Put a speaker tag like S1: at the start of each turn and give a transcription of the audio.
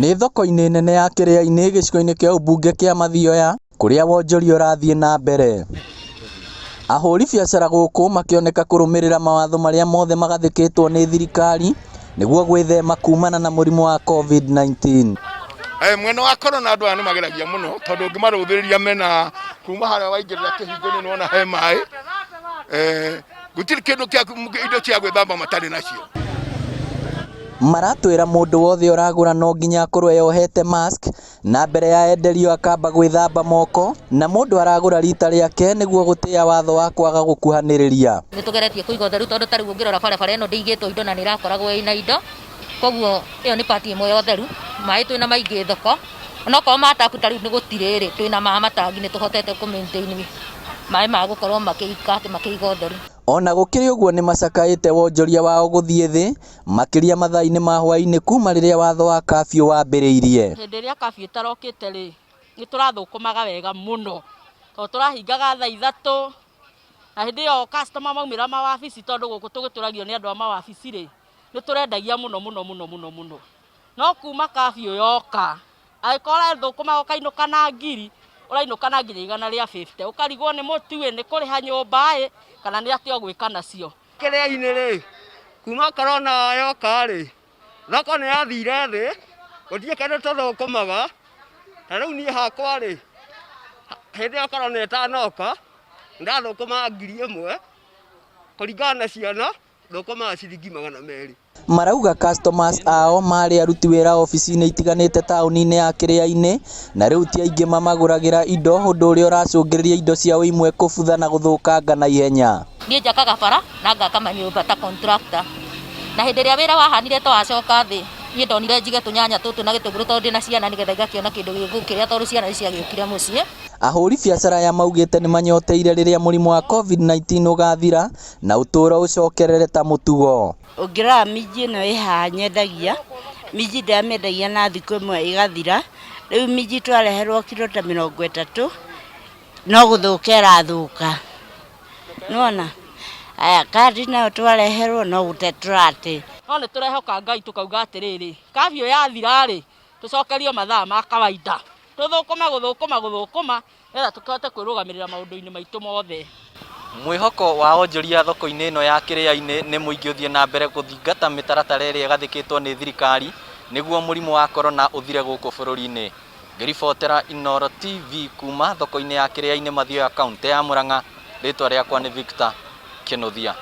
S1: Nĩ thoko-inĩ nene ya Kĩrĩa-inĩ gĩcigo-inĩ kĩa ũmbunge kĩa Mathioya kũrĩa wonjoria ũrathiĩ na mbere. Ahũri biacara gũkũ makĩoneka kũrũmĩrĩra mawatho marĩa mothe magathĩkĩtwo nĩ thirikari nĩguo gwĩthema kumana na mũrimũ wa Covid-19.
S2: Mwena wa corona andũ aya nĩ mageragia mũno tondũ ũngĩmarũthĩrĩria mena kuma harĩa waingĩrĩra kĩhingo-inĩ nĩ wona he maĩ, gũtirĩ kĩndũ kĩa indo cia gwĩthamba matarĩ nacio.
S1: Maratwĩra mũndũ wothe ũragũra no nginya akorwo eyohete mask na mbere ya enderio akamba gwĩthamba moko na mũndũ aragũra rita rĩake nĩguo gũtĩa watho wa kwaga gũkuhanĩrĩria.
S3: Nĩ tũgeretie kũiga ũtheru tondũ ta rĩu ũngĩrora barabara ĩno ndĩigĩtwo indo na nĩ ĩrakoragwo ĩna indo, koguo ĩyo nĩ part ĩmwe ya ũtheru. Maĩ twĩna maingĩ thoko, onokorwo ma tap ta rĩu nĩ gũtirĩ rĩ, twĩna ma matangi nĩ tũhotete kũ maintain maĩ ma gũkorwo makĩika atĩ makĩiga ũtheru.
S1: Ona gũkĩrĩ ũguo nĩ macakaĩte wonjoria wao gũthiĩ thĩ makĩria mathaa-inĩ ma hwaĩ-inĩ kuma rĩrĩa watho wa kabiũ wambĩrĩirie.
S4: Hĩndĩ ĩrĩa kabiũ ĩtarokĩte rĩ, nĩ tũrathũkũmaga wega mũno, tondũ tũrahingaga thaa 3, na hĩndĩ ĩyo customer maumĩra mawabici, tondũ gũkũ tũgĩtũragio nĩ andũ a mawabici rĩ, nĩ tũrendagia mũno mũno mũno mũno mũno. No kuma kabiũ yoka, angĩkorwo ũrathũkũmaga ũkainũka na ngiri, ũrainũka na nginya 150, ũkarigwo nĩ mũtu ĩ, nĩ kũrĩha nyũmba ĩ, kana nĩ atĩa ũgwĩka nacio.
S5: Kĩrĩa-inĩ rĩ, kuma corona yoka rĩ, thoko nĩ yathire thĩ, gũtirĩ kĩndũ tũthũkũmaga, ta rĩu niĩ hakwa rĩ, hĩndĩ ĩyo corona ĩtanoka, ndathũkũmaga 1000, kũringana na ciana, thũkũmaga ciringi 200.
S1: Marauga customers ao marĩ aruti wĩra obici-inĩ itiganĩte taũni-inĩ ya Kĩrĩa-inĩ na rĩu ti aingĩ mamagũragĩra indo ũndũ ũrĩa ũracũngĩrĩria indo ciao imwe kũbutha na gũthũkanga na ihenya.
S3: Niĩ njakaga bara na ngaka manyũmba ta contractor, na hĩndĩ ĩrĩa wĩra wahanire ta wacoka thĩ, niĩ ndonire njige tũnyanya tũtũ na gĩtũngũrũ tondũ ndĩna ciana nĩgetha igakĩona kĩndũ gĩgũkĩrĩa tondũ ciana nĩ ciagĩũkire mũciĩ.
S1: Ahũri biacara aya maugĩte nĩ manyoteire rĩrĩa mũrimũ wa Covid-19 ũgathira na ũtũũro ũcokerere ta mũtugo.
S6: Ũngĩrora minji ĩno ĩ haha nyendagia, minji ndĩramĩendagia na thikũ ĩmwe ĩgathira, rĩu minji twareherwo kiro ta 30, no gũthũka ĩrathũka, nĩwona? Aya kandi nayo twareherwo no gũte tũrate.
S4: No nĩ tũrehoka Ngai tũkauga atĩrĩrĩ, kabiũ yathira rĩ, tũcokerio mathaa ma kawaida, tũthũkũme gũthũkũma gũthũkũma, nĩgetha tũkĩhote kwĩrũgamĩrĩra maũndũ-inĩ maitũ mothe.
S1: Mwĩhoko wa onjoria thoko-inĩ ĩno ya Kĩrĩa-inĩ nĩ mũingĩ ũthiĩ na mbere gũthingata mĩtaratara ĩrĩa ĩgathĩkĩtwo nĩ thirikari nĩguo mũrimũ wa korona ũthire gũkũ bũrũri-inĩ. Ngĩribotera Inooro TV kuma thoko-inĩ ya Kĩrĩa-inĩ Mathioya kauntĩ ya Murang'a, rĩtwa rĩakwa nĩ Victor Kĩnuthia.